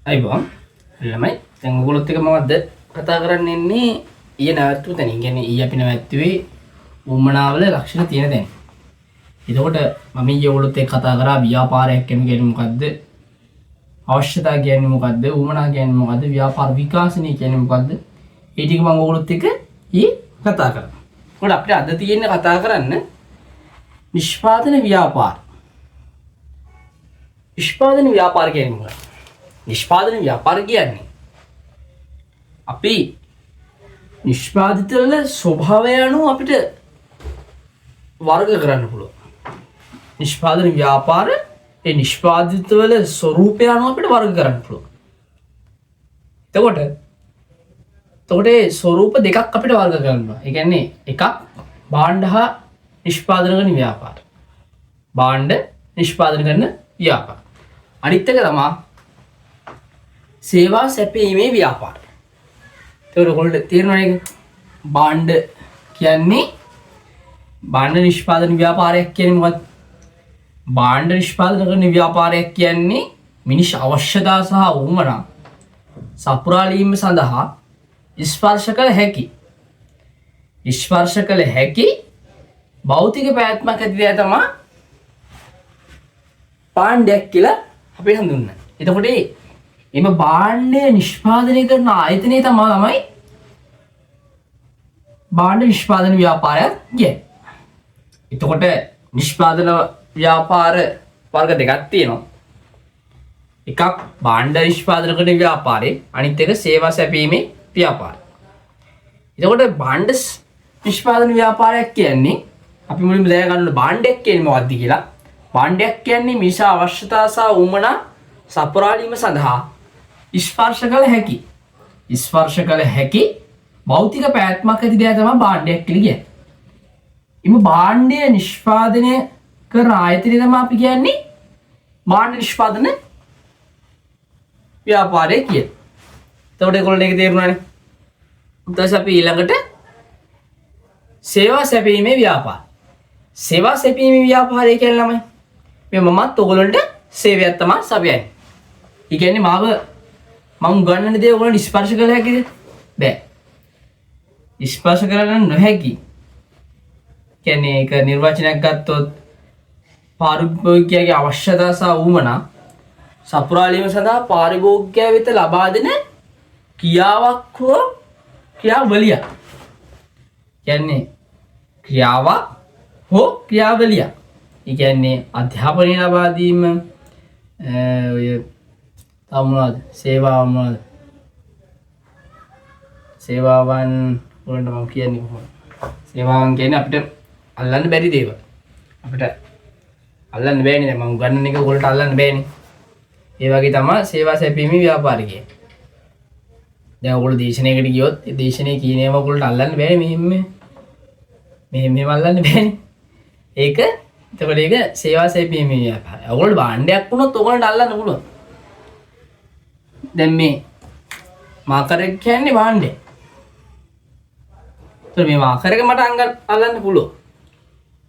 අයිබෝන් ළමයි, දැන් ඔයගොල්ලොත් එක්ක මම අද කතා කරන්න එන්නේ ඊයේ නැවැත්තුව තැන. ඒ කියන්නේ ඊයේ අපි නැවැත්තුවේ උම්මනාවල ලක්ෂණ තියෙන තැන. එතකොට මම ඊයේ ඔයගොල්ලොත් එක්ක කතා කරා ව්‍යාපාරයක් කියන්නේ මොකද්ද? අවශ්‍යතා කියන්නේ මොකද්ද? උමනා කියන්නේ මොකද්ද? ව්‍යාපාර විකාශනය කියන්නේ මොකද්ද? ඒ ටික මම ඔයගොල්ලොත් එක්ක ඊයේ කතා කරා. එතකොට අපිට අද තියෙන්නේ කතා කරන්න නිෂ්පාදන ව්‍යාපාර. නිෂ්පාදන ව්‍යාපාර කියන්නේ මොකක්ද? නිෂ්පාදන ව්‍යාපාර කියන්නේ අපි නිෂ්පාදිත වල ස්වභාවය අනුව අපිට වර්ග කරන්න පුළුවන්. නිෂ්පාදන ව්‍යාපාර ඒ නිෂ්පාදිත වල ස්වරූපය අනුව අපිට වර්ග කරන්න පුළුවන්. එතකොට එතකොට ඒ ස්වරූප දෙකක් අපිට වර්ග කරන්න පුළුවන්. ඒ කියන්නේ එකක් භාණ්ඩ හා නිෂ්පාදන කරන ව්‍යාපාර. භාණ්ඩ නිෂ්පාදන කරන ව්‍යාපාර. අනිත් එක තමා සේවා සැපයීමේ ව්‍යාපාර. එතකොට ඔයගොල්ලන්ට තේරෙනවද ඒක? භාණ්ඩ කියන්නේ භාණ්ඩ නිෂ්පාදන ව්‍යාපාරයක් කියන්නේ මොකක්ද? භාණ්ඩ නිෂ්පාදන කරන ව්‍යාපාරයක් කියන්නේ මිනිස් අවශ්‍යතා සහ උවමනා සපුරාලීම සඳහා ස්පර්ශ කළ හැකි ස්පර්ශ කළ හැකි භෞතික පැවැත්මක් ඇති දේ තමයි භාණ්ඩයක් කියලා අපි හඳුන්වන්නේ. එතකොට එම භාණ්ඩය නිෂ්පාදනය කරන ආයතනය තමයි භාණ්ඩ නිෂ්පාදන ව්‍යාපාරයක් කියන්නේ. එතකොට නිෂ්පාදන ව්‍යාපාර වර්ග දෙකක් තියෙනවා. එකක් භාණ්ඩ නිෂ්පාදන කරන ව්‍යාපාරේ, අනිත් එක සේවා සැපයීමේ ව්‍යාපාරය. එතකොට භාණ්ඩ නිෂ්පාදන ව්‍යාපාරයක් කියන්නේ අපි මුලින්ම දැනගන්න ඕන භාණ්ඩයක් කියන්නේ මොකක්ද කියලා. භාණ්ඩයක් කියන්නේ මිනිසා අවශ්‍යතා සහ උවමනා සපුරාලීම සඳහා ස්පර්ශ කළ හැකි ස්පර්ශ කළ හැකි භෞතික පැවැත්මක් ඇති දෙයක් තමයි භාණ්ඩයක් කියලා කියන්නේ. එම භාණ්ඩය නිෂ්පාදනය කරන ආයතනය තමයි අපි කියන්නේ භාණ්ඩ නිෂ්පාදන ව්‍යාපාරය කියලා. එතකොට ඒගොල්ලන්ට ඒක තේරුණානේ. ඊට පස්සේ අපි ඊළඟට සේවා සැපයීමේ ව්‍යාපාර. සේවා සැපයීමේ ව්‍යාපාරය කියන්නේ ළමයි මේ මමත් ඔයගොල්ලන්ට සේවයක් තමයි සපයන්නේ. ඒ කියන්නේ මාව මං උගන්වන දේ ඔයගොල්ලන්ට ස්පර්ශ කළ හැකිද? බෑ. ස්පර්ශ කරන්න නොහැකි. කියන්නේ ඒක නිර්වචනයක් ගත්තොත් පාරිභෝගිකයාගේ අවශ්‍යතා සහ උවමනා සපුරාලීම සඳහා පාරිභෝගිකයා වෙත ලබා දෙන ක්‍රියාවක් හෝ ක්‍රියාවලියක්. කියන්නේ ක්‍රියාවක් හෝ ක්‍රියාවලියක්. ඒ කියන්නේ අධ්‍යාපනය ලබා දීම, ඔය තව මොනවද? සේවාව මොනවද? සේවාවන් වලට මම කියන්නේ කොහොමද? සේවාවන් කියන්නේ අපිට අල්ලන්න බැරි දේවල්. අපිට අල්ලන්න බෑනේ, දැන් මම උගන්නන එක ඔයගොල්ලන්ට අල්ලන්න බෑනේ. ඒ වගේ තමයි සේවා සැපයීමේ ව්‍යාපාරය කියන්නේ. දැන් ඔයගොල්ලෝ දේශනයකට ගියොත් ඒ දේශනේ කියන ඒවා ඔයගොල්ලන්ට අල්ලන්න බෑනේ, මෙහෙම මෙහෙම මෙහෙම අල්ලන්න බෑනේ. ඒක එතකොට ඒක සේවා සැපයීමේ ව්‍යාපාරය. ඔයගොල්ලෝ භාණ්ඩයක් වුණොත් ඔයගොල්ලන්ට අල්ලන්න පුළුවන්. දැන් මේ මාකර් එක කියන්නේ භාණ්ඩය. ඒතර මේ මාකර් එක මට අල්ලන්න පුළුවන්.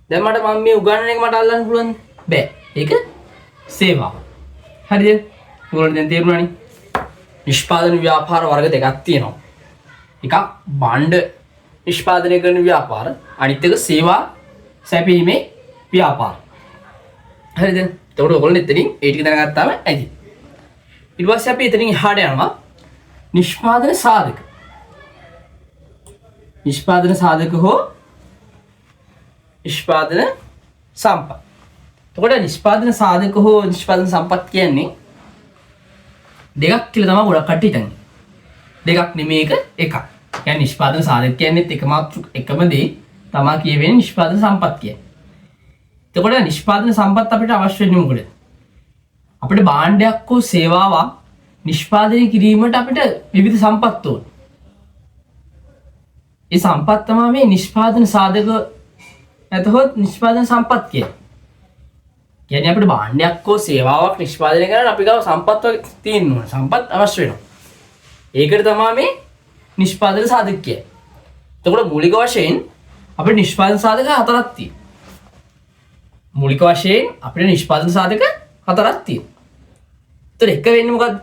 දැන් මට මම මේ උගන්නන එක මට අල්ලන්න පුළුවන්ද? බෑ. ඒක සේවාව. හරිද? ඔයගොල්ලන්ට දැන් තේරුණානේ? නිෂ්පාදන ව්‍යාපාර වර්ග දෙකක් තියෙනවා. එකක් භාණ්ඩ නිෂ්පාදනය කරන ව්‍යාපාර, අනිත් එක සේවා සැපයීමේ ව්‍යාපාර. හරිද? එතකොට ඔයගොල්ලෝ එතනින් ඒ ටික දැනගත්තාම ඇති. ඊට පස්සේ අපි එතනින් එහාට යනවා නිෂ්පාදන සාධක. නිෂ්පාදන සාධක හෝ නිෂ්පාදන සම්පත්. එතකොට නිෂ්පාදන සාධක හෝ නිෂ්පාදන සම්පත් කියන්නේ දෙකක් කියලා තමයි ගොඩක් කට්ටිය හිතන්නේ. දෙකක් නෙමෙයි, එක එකක්. කියන්නේ නිෂ්පාදන සාධක කියන්නේත් එකම දේ තමා කියවෙන්නේ නිෂ්පාදන සම්පත් කියන්නේ. එතකොට නිෂ්පාදන සම්පත් අපිට අවශ්‍ය වෙන්නේ මොකටද? අපිට භාණ්ඩයක් හෝ සේවාවක් නිෂ්පාදනය කිරීමට අපිට විවිධ සම්පත් ඕන. ඒ සම්පත් තමයි මේ නිෂ්පාදන සාධක නැතහොත් නිෂ්පාදන සම්පත් කියන්නේ. කියන්නේ අපිට භාණ්ඩයක් හෝ සේවාවක් නිෂ්පාදනය කරන්න අපි ගාව සම්පත් වගේ තියෙන්න ඕන. සම්පත් අවශ්‍ය වෙනවා. ඒකට තමයි මේ නිෂ්පාදන සාධක කියන්නේ. එතකොට මූලික වශයෙන් අපිට නිෂ්පාදන සාධක හතරක් තියෙනවා. මූලික වශයෙන් අපිට නිෂ්පාදන සාධක හතරක් තියෙනවා. එතකොට එක වෙන්නේ මොකද්ද?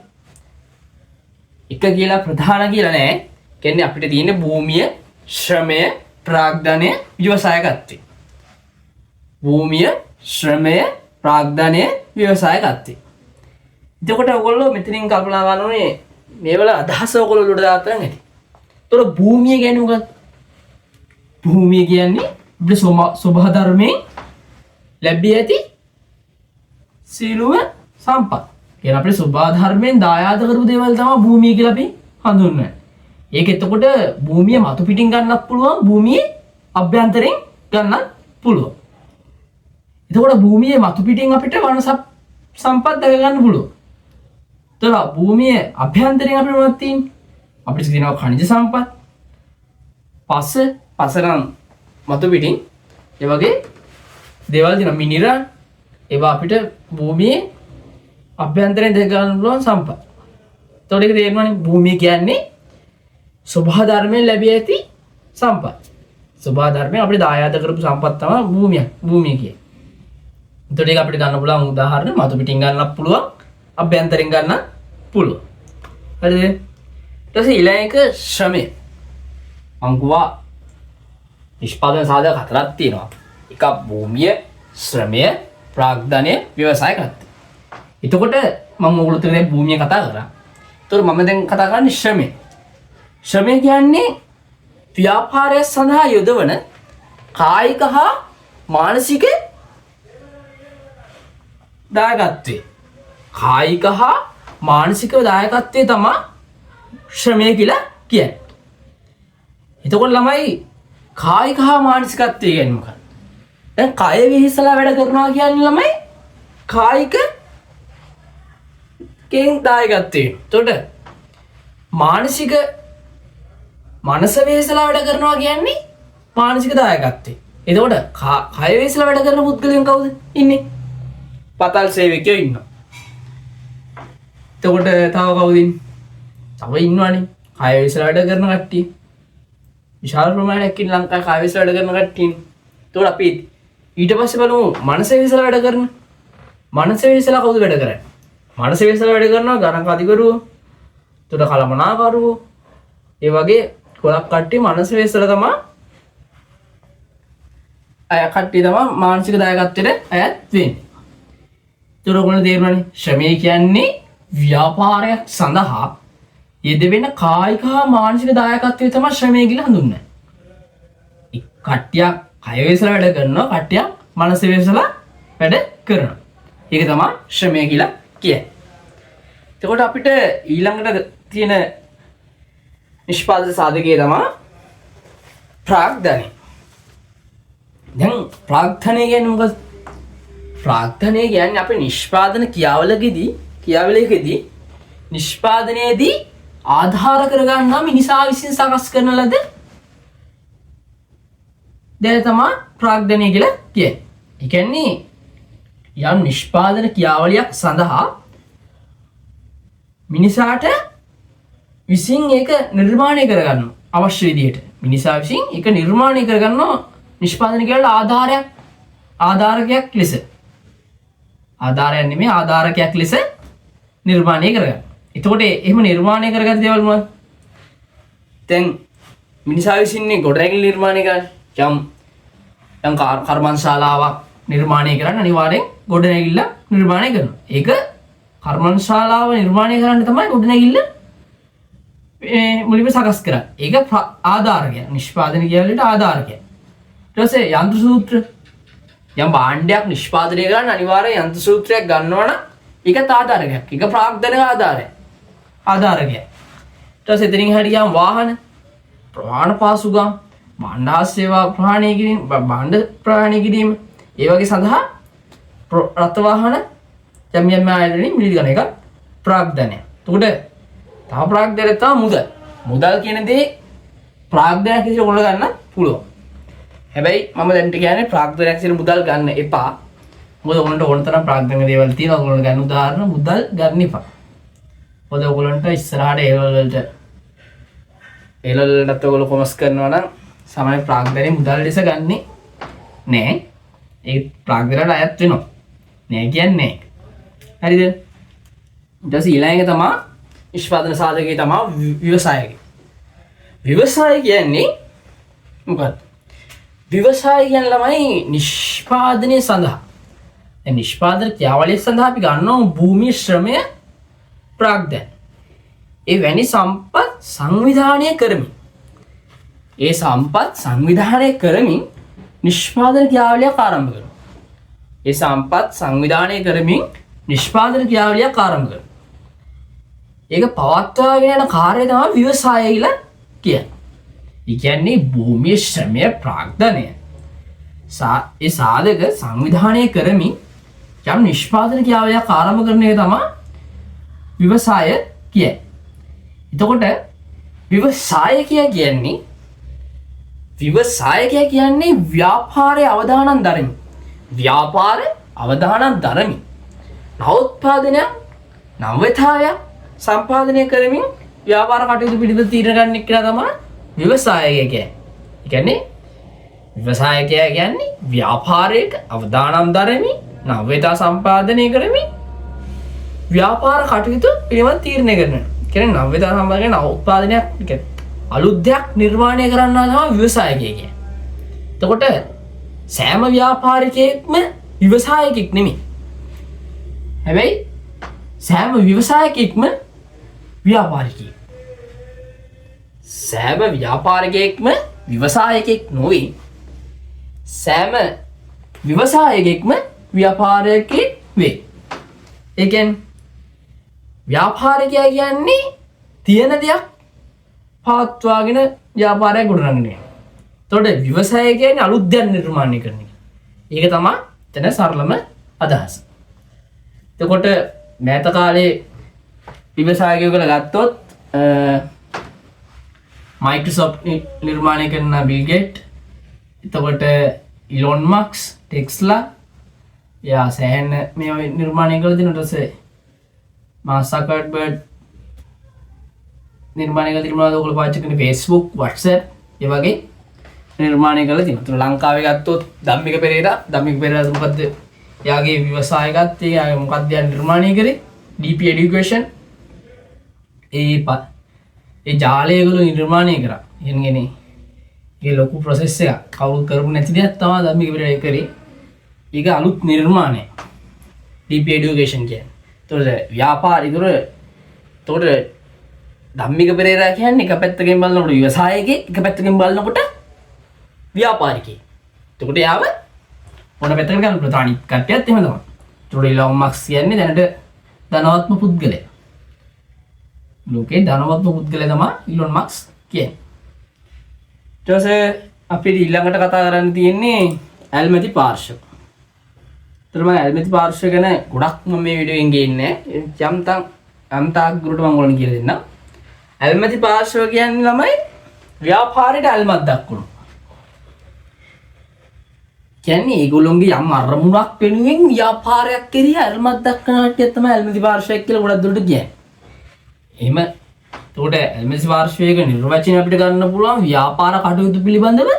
එක කියලා ප්‍රධාන කියලා නෑ. කියන්නේ අපිට තියෙන භූමිය, ශ්‍රමය, ප්‍රාග්ධනය, ව්‍යවසායකත්වය. භූමිය, ශ්‍රමය, ප්‍රාග්ධනය, ව්‍යවසායකත්වය. එතකොට ඔයගොල්ලෝ මෙතනින් කල්පනා කරන්න ඕනේ මේවල අදහස ඔයගොල්ලෝ ඔලුවට දාගත්තා නම් ඇති. එතකොට භූමිය කියන්නේ මොකක්ද? භූමිය කියන්නේ අපිට ස්වභාව ධර්මයෙන් ලැබී ඇති සියලුම සම්පත්. කියන්නේ අපිට ස්වභාව ධර්මයෙන් දායාද කරපු දේවල් තමයි භූමිය කියලා අපි හඳුන්වන්නේ. ඒක එතකොට භූමිය මතු පිටින් ගන්නත් පුළුවන්, භූමියේ අභ්‍යන්තරයෙන් ගන්නත් පුළුවන්. එතකොට භූමියේ මතු පිටින් අපිට වන සම්පත් දැක ගන්න පුළුවන්. එතකොට භූමියේ අභ්‍යන්තරයෙන් අපිට මොනවද තියෙන්නේ? අපිට තියෙනවා ඛනිජ සම්පත්, පස, පස නම් මතු පිටින්, ඒ වගේ දේවල් තියෙනවා, මිනිරල්, ඒවා අපිට භූමියේ අභ්‍යන්තරයෙන් දැක ගන්න පුළුවන් සම්පත්. එතකොට ඒක තේරෙනවනේ භූමිය කියන්නේ ස්වභාව ධර්මයෙන් ලැබී ඇති සම්පත්. ස්වභාව ධර්මයෙන් අපිට දායාද කරපු සම්පත් තමයි භූමිය කියන්නේ. එතකොට ඒක අපිට ගන්න පුළුවන් උදාහරණ මතු පිටින් ගන්නත් පුළුවන්, අභ්‍යන්තරයෙන් ගන්නත් පුළුවන්. හරිද? ඊට පස්සේ ඊළඟ එක ශ්‍රමය. මං කිව්වා නිෂ්පාදන සාධක හතරක් තියෙනවා. එකක් භූමිය, ශ්‍රමය, ප්‍රාග්ධනය, ව්‍යවසායකත්වය. එතකොට මම ඔයගොල්ලොත් එක්ක දැන් භූමිය කතා කරා. එතකොට මම දැන් කතා කරන්නේ ශ්‍රමය. ශ්‍රමය කියන්නේ ව්‍යාපාරය සඳහා යොදවන කායික හා මානසික දායකත්වය. කායික හා මානසික දායකත්වය තමා ශ්‍රමය කියලා කියන්නේ. එතකොට ළමයි කායික හා මානසිකත්වය කියන්නේ මොකක්ද? දැන් කය වෙහෙසලා වැඩ කරනවා කියන්නේ ළමයි කායික කෙන් දායකත්වය. එතකොට මානසික මනස වෙහෙසලා වැඩ කරනවා කියන්නේ මානසික දායකත්වය. එතකොට කය වෙහෙසලා වැඩ කරන පුද්ගලයන් කවුද ඉන්නේ? පතල් සේවකයෝ ඉන්නවා. එතකොට තව කවුද ඉන්නේ? තව ඉන්නවනේ කය වෙහෙසලා වැඩ කරන කට්ටිය. විශාල ප්‍රමාණයක් ඉන්න ලංකාවේ කය වෙහෙසලා වැඩ කරන කට්ටිය ඉන්නේ. එතකොට අපි ඊට පස්සේ බලමු මනස වෙහෙසලා වැඩ කරන. මනස වෙහෙසලා කවුද වැඩ කරන්නේ? මනස වෙහෙසලා වැඩ කරනවා ගණක අධිකරුවෝ, එතකොට කළමනාකරුවෝ, ඒ වගේ ගොඩක් කට්ටිය මනස වෙහෙසලා තමා අය කට්ටිය තමා මානසික දායකත්වයට අයත් වෙන්නේ. එතකොට ඔයගොල්ලෝ තේරුණානේ ශ්‍රමය කියන්නේ ව්‍යාපාරයක් සඳහා යෙදවෙන කායික හා මානසික දායකත්වය තමයි ශ්‍රමය කියලා හඳුන්වන්නේ. කට්ටියක් කය වෙහෙසලා වැඩ කරනවා, කට්ටියක් මනස වෙහෙසලා වැඩ කරනවා. ඒක තමයි ශ්‍රමය කියලා කියන්නේ. එතකොට අපිට ඊළඟට තියෙන නිෂ්පාදන සාධකය තමයි ප්‍රාග්ධනය. දැන් ප්‍රාග්ධනය කියන්නේ මොකක්ද? ප්‍රාග්ධනය කියන්නේ අපේ නිෂ්පාදන ක්‍රියාවලියකදී නිෂ්පාදනයේදී ආධාර කරගන්නා මිනිසා විසින් සකස් කරන ලද දේ තමයි ප්‍රාග්ධනය කියලා කියන්නේ. ඒ කියන්නේ යම් නිෂ්පාදන ක්‍රියාවලියක් සඳහා මිනිසාට විසින් ඒක නිර්මාණය කරගන්න අවශ්‍ය විදිහට මිනිසා විසින් ඒක නිර්මාණය කරගන්නවා නිෂ්පාදන ක්‍රියාවලට ආධාරකයක් ලෙස. ආධාරයක් නෙමෙයි, ආධාරකයක් ලෙස නිර්මාණය කරගන්න. එතකොට එහෙම නිර්මාණය කරගත්ත දේවල් මොනවද? දැන් මිනිසා විසින්නේ ගොඩනැගිලි නිර්මාණය කරන්නේ. යම් යම් කර්මාන්තශාලාවක් නිර්මාණය කරන්න අනිවාර්යෙන් ගොඩනැගිල්ල නිර්මාණය කරනවා. ඒක කර්මාන්තශාලාව නිර්මාණය කරන්න තමයි ගොඩනැගිල්ල මේ මුලින්ම සකස් කරන්නේ. ඒක ආධාරකයක්. නිෂ්පාදන ක්‍රියාවලියට ආධාරකයක්. ඊට පස්සේ යන්ත්‍ර සූත්‍ර, යම් භාණ්ඩයක් නිෂ්පාදනය කරන්න අනිවාර්යෙන් යන්ත්‍ර සූත්‍රයක් ගන්නවා නම් ඒකත් ආධාරකයක්. ඒක ප්‍රාග්ධන ආධාරකයක්. ඊට පස්සේ එතනින් එහාට ගියාම වාහන, ප්‍රවාහන පහසුකම්, භාණ්ඩ හා සේවා ප්‍රහාණය කිරීම, භාණ්ඩ ප්‍රහාණය කිරීම, ඒ වගේ සඳහා රථ වාහන යම් යම් ආයතන වලින් මිලදී ගන්න එකත් ප්‍රාග්ධනය. එතකොට තව ප්‍රාග්ධනයක් තමයි මුදල්. මුදල් කියන දේ ප්‍රාග්ධනයක් විදිහට ඔයගොල්ලෝ ගන්න පුළුවන්. හැබැයි මම දැන්ට කියන්නේ ප්‍රාග්ධනයක් විදිහට මුදල් ගන්න එපා. මොකද ඔයගොල්ලන්ට ඕන තරම් ප්‍රාග්ධන දේවල් තියෙනවා. ඔයගොල්ලෝ ගන්න උදාහරණ මුදල් ගන්න එපා. මොකද ඔයගොල්ලන්ට ඉස්සරහට ඒ ලෙවල් වලට ඒ ලෙවල් වලටත් ඔයගොල්ලෝ කොමර්ස් කරනවා නම් සාමාන්‍ය ප්‍රාග්ධනයේ මුදල් ලෙස ගන්නෙ නෑ. ඒ ප්‍රාග්ධනයට අයත් වෙනවා. නෑ කියන්නේ නෑ. හරිද? ඊට පස්සේ ඊළඟ එක තමයි නිෂ්පාදන සාධකය තමයි ව්‍යවසායකය. ව්‍යවසාය කියන්නේ මොකක්ද? ව්‍යවසාය කියන්නේ ළමයි නිෂ්පාදනය සඳහා. දැන් නිෂ්පාදන ක්‍රියාවලිය සඳහා අපි ගන්නවා භූමිය, ශ්‍රමය, ප්‍රාග්ධනය. ඒ වැනි සම්පත් සංවිධානය කරමින්, ඒ සම්පත් සංවිධානය කරමින් නිෂ්පාදන ක්‍රියාවලියක් ආරම්භ කරනවා. ඒ සම්පත් සංවිධානය කරමින් නිෂ්පාදන ක්‍රියාවලියක් ආරම්භ කරනවා. ඒක පවත්වාගෙන යන කාර්යය තමයි ව්‍යවසාය කියලා කියන්නේ. ඒ කියන්නේ භූමිය, ශ්‍රමය, ප්‍රාග්ධනය ඒ සාධක සංවිධානය කරමින් යම් නිෂ්පාදන ක්‍රියාවලියක් ආරම්භ කරන එක තමයි ව්‍යවසාය කියන්නේ. එතකොට ව්‍යවසායකයා කියන්නේ, ව්‍යවසායකයා කියන්නේ ව්‍යාපාරයේ අවදානම් දරමින්, ව්‍යාපාර අවදානම් දරමින් නවෝත්පාදනයක්, නවතාවයක් සම්පාදනය කරමින් ව්‍යාපාර කටයුතු පිළිබඳ තීරණ ගන්න එක්කෙනා තමයි ව්‍යවසායකයා කියන්නේ. ඒ කියන්නේ ව්‍යවසායකයා කියන්නේ ව්‍යාපාරයක අවදානම් දරමින් නවතා සම්පාදනය කරමින් ව්‍යාපාර කටයුතු පිළිබඳ තීරණය කරනවා. ඒ කියන්නේ නවතා සම්පාදනය නව උත්පාදනයක්, ඒ කියන්නේ අලුත් දෙයක් නිර්මාණය කරන්නා තමයි ව්‍යවසායකයා කියන්නේ. එතකොට සෑම ව්‍යාපාරිකයෙක්ම ව්‍යවසායකෙක් නෙමෙයි. හැබැයි සෑම ව්‍යවසායකයෙක්ම ව්‍යාපාරිකයෙක්. සෑම ව්‍යාපාරිකයෙක්ම ව්‍යවසායකයෙක් නොවේ. සෑම ව්‍යවසායකයෙක්ම ව්‍යාපාරිකයෙක් වේ. ඒ කියන්නේ ව්‍යාපාරිකයා කියන්නේ තියෙන දෙයක් පවත්වාගෙන ව්‍යාපාරයක් ගොඩනගන එක. එතකොට ව්‍යවසාය කියන්නේ අලුත් දෙයක් නිර්මාණය කරන එක. ඒක තමයි එතන සරලම අදහස. එතකොට මෑත කාලේ ව්‍යවසායකයෝ කියලා ගත්තොත් මයික්‍රොසොෆ්ට් නිර්මාණය කරන බිල් ගේට්, එතකොට ඉලොන් මස්ක්, ටෙස්ලා, එයා සෑහෙන මේවා නිර්මාණය කරලා තිනවා. ඊට පස්සේ මාක් සකර්බර්ග් නිර්මාණය කරලා තිනවා. ඔයගොල්ලෝ පාවිච්චි කරන Facebook, WhatsApp ඒ වගේ නිර්මාණය කරලා තිනවා. එතකොට ලංකාවේ ගත්තොත් ධම්මික පෙරේරා, ධම්මික පෙරේරා මොකද්ද එයාගේ ව්‍යවසාය ගත්තේ, එයා මොකද්ද එයා නිර්මාණය කරේ? DP Education ඒ ජාලය ඒගොල්ලෝ නිර්මාණය කරා. ඒ කියන්නේ ඒක ලොකු ප්‍රොසෙස් එකක්. කවුරුත් කරපු නැති දෙයක් තමයි ධම්මික පෙරේරා කරේ. ඒක අලුත් නිර්මාණයක්. DP Education කියන්නේ. එතකොට ව්‍යාපාර එතකොට ධම්මික පෙරේරා කියන්නේ එක පැත්තකින් බලනකොට ව්‍යවසායකයෙක්, එක පැත්තකින් බලනකොට ව්‍යාපාරිකයෙක්. එතකොට එයාව මොන පැත්තකට ගන්න පුළුවන්. අනිත් කට්ටියත් එහෙම තමයි. එතකොට ඉලොන් මස්ක් කියන්නේ දැනට ධනවත්ම පුද්ගලයා. ලෝකේ ධනවත්ම පුද්ගලයා තමයි ඉලොන් මස්ක් කියන්නේ. ඊට පස්සේ අපිට ඊළඟට කතා කරන්න තියෙන්නේ ඇල්මැති පාර්ශ්ව. ඒතර මම ඇල්මැති පාර්ශ්ව ගැන ගොඩක් මම මේ වීඩියෝ එකෙන් ගේන්නේ නැහැ. යම් තම් යම් තාක් දුරට මම ඔයාලට කියලා දෙන්නම්. ඇල්මැති පාර්ශ්ව කියන්නේ ළමයි ව්‍යාපාරයට ඇල්මක් දක්වනවා. කියන්නේ ඒගොල්ලොන්ගේ යම් අරමුණක් වෙනුවෙන් ව්‍යාපාරයක් කෙරෙහි ඇල්මක් දක්වන කට්ටියක් තමයි ඇල්මැති පාර්ශ්වයක් කියලා ගොඩක් දුරට කියන්නේ. එහෙම එතකොට ඇල්මැති පාර්ශ්වයක නිර්වචනය අපිට ගන්න පුළුවන් ව්‍යාපාර කටයුතු පිළිබඳව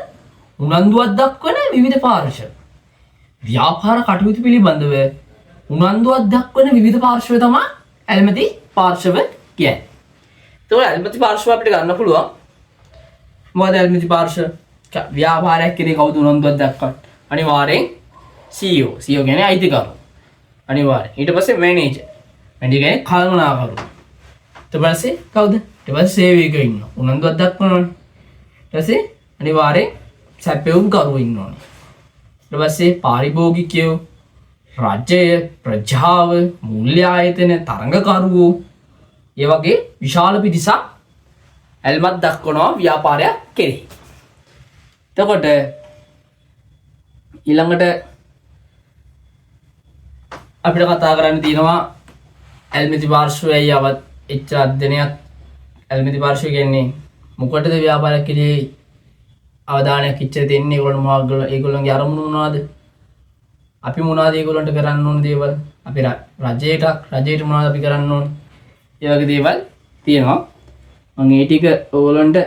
උනන්දුවක් දක්වන විවිධ පාර්ශ්ව. ව්‍යාපාර කටයුතු පිළිබඳව උනන්දුවක් දක්වන විවිධ පාර්ශ්ව තමයි ඇල්මැති පාර්ශ්ව කියන්නේ. එතකොට ඇල්මැති පාර්ශ්ව අපිට ගන්න පුළුවන්. මොකද ඇල්මැති පාර්ශ්ව? ව්‍යාපාරයක් කෙරෙහි කවුද උනන්දුවක් දක්වන්නේ? අනිවාර්යෙන් CEO. CEO කියන්නේ අයිතිකරු. අනිවාර්යෙන්. ඊට පස්සේ මැනේජර්. මැනේජර් කියන්නේ කළමනාකරු. ඊට පස්සේ කවුද? ඊට පස්සේ සේවකයෝ ඉන්නවා. උනන්දුවක් දක්වනවනේ. ඊට පස්සේ අනිවාර්යෙන් සැපයුම්කරුවෝ ඉන්නෝනේ. ඊට පස්සේ පාරිභෝගිකයෝ, රජය, ප්‍රජාව, මූල්‍ය ආයතන, තරඟකරුවෝ, ඒ වගේ විශාල පිරිසක් ඇල්මක් දක්වනවා ව්‍යාපාරයක් කෙරෙහි. එතකොට ඊළඟට අපිට කතා කරන්න තියෙනවා ඇල්මැති පාර්ශ්වයයි අවත් එච්චර අධ්‍යයනයක්. ඇල්මැති පාර්ශ්වය කියන්නේ මොකටද ව්‍යාපාරයක් කෙරෙහි අවධානයක් ඉච්චර දෙන්නේ? ඒගොල්ලෝ මොකක්ද ඒගොල්ලන්ගේ අරමුණු මොනවද? අපි මොනවද ඒගොල්ලන්ට කරන්න ඕන දේවල්? අපි රජයට මොනවද අපි කරන්න ඕන? ඒ වගේ දේවල් තියෙනවා. මම ඒ ටික ඔයගොල්ලන්ට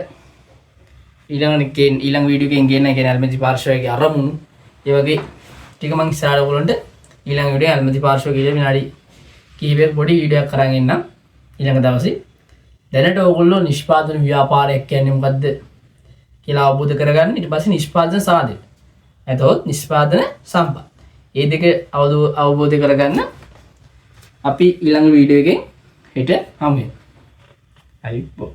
ඊළඟ වීඩියෝ එකෙන් ගේන්න. ඒ කියන්නේ ඇල්මැති පාර්ශ්වයේ අරමුණු ඒ වගේ ටික මං ඉස්සරහට ඔයගොල්ලන්ට ඊළඟ වීඩියෝ ඇල්මැති පාර්ශ්වය කියලා විනාඩි කිහිපයක් පොඩි වීඩියෝ එකක් අරන් එන්නම් ඊළඟ දවසේ. දැනට ඕගොල්ලෝ නිෂ්පාදන ව්‍යාපාරයක් කියන්නේ මොකද්ද කියලා අවබෝධ කරගන්න. ඊට පස්සේ නිෂ්පාදන සාධක. එතකොට නිෂ්පාදන සම්පත්. මේ දෙක අවබෝධ කරගන්න අපි ඊළඟ වීඩියෝ එකෙන් හෙට හමු වෙමු. අයිබෝ.